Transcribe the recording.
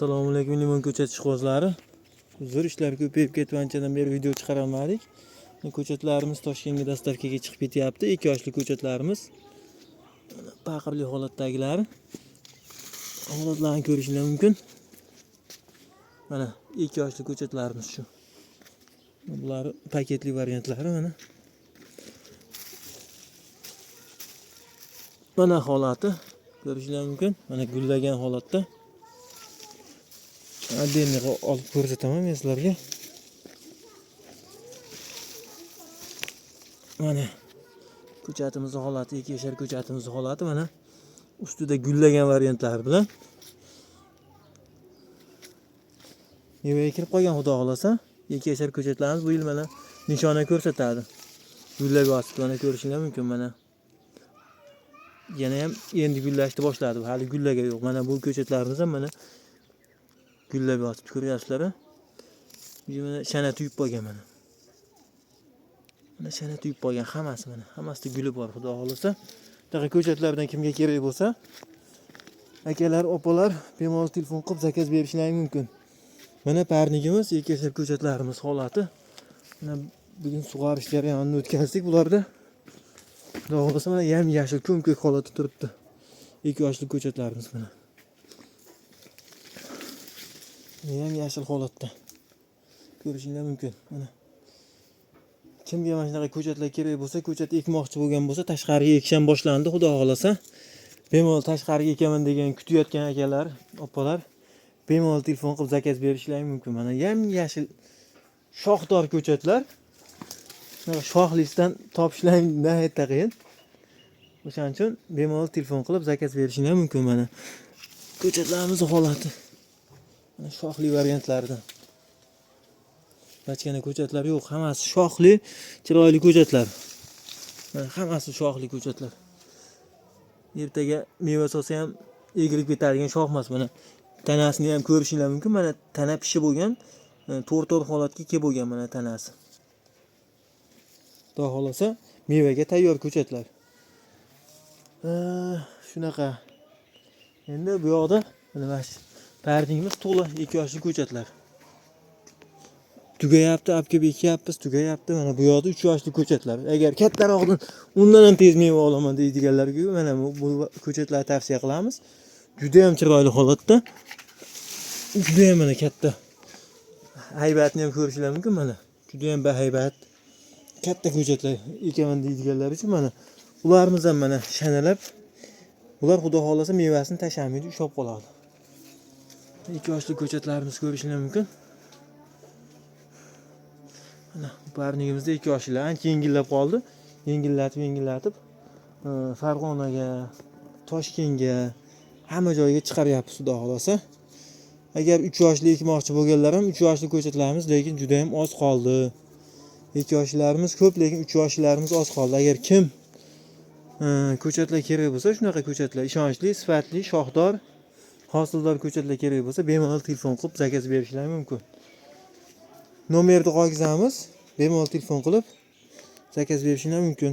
Assalomu alaykum limon ko'chat ishqibozlari. Uzr, ishlar ko'payib ketib anchadan beri video chiqarolmadik. Ko'chatlarimiz Toshkentga dastavkaga chiqib ketyapti. 2 yoshli ko'chatlarimiz. Paqirli holatdagilari. Holatlarni ko'rishingiz mumkin. Mana 2 yoshli ko'chatlarimiz shu. Bular paketli variantlari mana. Mana holati ko'rishingiz mumkin. Mana gullagan holatda. Отдельно olib ko'rsataman men sizlarga. Mana ko'chatimiz holati, 2 yashar ko'chatimiz holati mana ustida gullagan variantlari bilan. Mevaga kirib qolgan xudo xohlasa. 2 yashar ko'chatlarimiz bu yil mana nishona ko'rsatadi. Gullab yotibdi, mana ko'rishingiz mumkin mana. Yana ham endi gullashni boshladi. Hali gullaga yo'q. Mana bu ko'chatlarimiz ham mana gullab yotibdi, ko'ryapsizlar. Mana shana tuyib qolgan mana. Mana shana tuyib qolgan hammasi mana. Hammasida guli bor, xudo xohlasa. Bunaqa ko'chatlardan kimga kerak bo'lsa, akalar, opalar bemalol telefon qilib zakaz berishlari mumkin. Mana parnigimiz, 2 yashar ko'chatlarimiz holati. Mana bugun sug'orish jarayonini o'tkazdik bularda. Xudo xohlasa mana yam yashil ko'm-ko'k holatda turibdi. 2 yoshli ko'chatlarimiz mana. Yam yashil holatda. Ko'rishingiz mumkin. Mana. Kimga mana shunaqa ko'chatlar kerak bo'lsa, ko'chat ekmoqchi bo'lgan bo'lsa, tashqariga ekish ham boshlandi, xudo xohlasa. Bemalol tashqariga ekaman degan kutayotgan akalar, opalar bemalol telefon qilib zakaz berishlari mumkin. Mana yam yashil shoxdor ko'chatlar. Shunaqa shoxlisidan topishlar nihoyatda qiyin. O'shaning uchun bemalol telefon qilib zakaz berishingiz mumkin mana. Ko'chatlarimiz holati. Mana shoxli variantlardan. Bachkana ko'chatlar yo'q, hammasi shoxli, chiroyli ko'chatlar. Mana hammasi shoxli ko'chatlar. Ertaga meva solsa ham egilib ketadigan shox emas mana. Tanasini ham ko'rishingiz mumkin. Mana tana pishi bo'lgan, to'rt-to'rt holatga kelib bo'lgan mana tanasi. Xudo xohlasa mevaga tayyor ko'chatlar. Shunaqa. Endi bu yoqda mana shu parnigimiz to'la 2 yoshli ko'chatlar. Tugayapti, olib kelib ekyapmiz, tugayapti. Mana bu yoqda 3 yoshli ko'chatlar. Agar kattarog'idan undan ham tez meva olaman deydiganlarga mana bu ko'chatlarni tavsiya qilamiz. Juda ham chiroyli holatda. Juda ham mana katta. Haybatni ham ko'rishingiz mumkin mana. Juda ham bahaybat. Katta ko'chatlar ekaman deydiganlar uchun mana ularimiz ham mana shanalab, ular xudo xohlasa mevasini tashlamaydi, ushlab qoladi. 2 yoshli ko'chatlarimiz ko'rishingiz mumkin. Mana parnigimizda 2 yoshlilar ancha yengillab qoldi. Yengillatib, Farg'onaga, Toshkentga, hamma joyga chiqaryapmiz xudo xohlasa. Agar 3 yoshli ekmoqchi bo'lganlar ham 3 yoshli ko'chatlarimiz lekin juda ham oz qoldi. 2 yoshlilarimiz ko'p, lekin 3 yoshlilarimiz oz qoldi. Agar kim ko'chatlar kerak bo'lsa, shunaqa ko'chatlar ishonchli, sifatli, shoxdor, hosildor ko'chatlar kerak bo'lsa, bemalol telefon qilib zakaz berishlari mumkin. Nomerni qo'ygizamiz, bemalol telefon qilib zakaz berishingiz mumkin.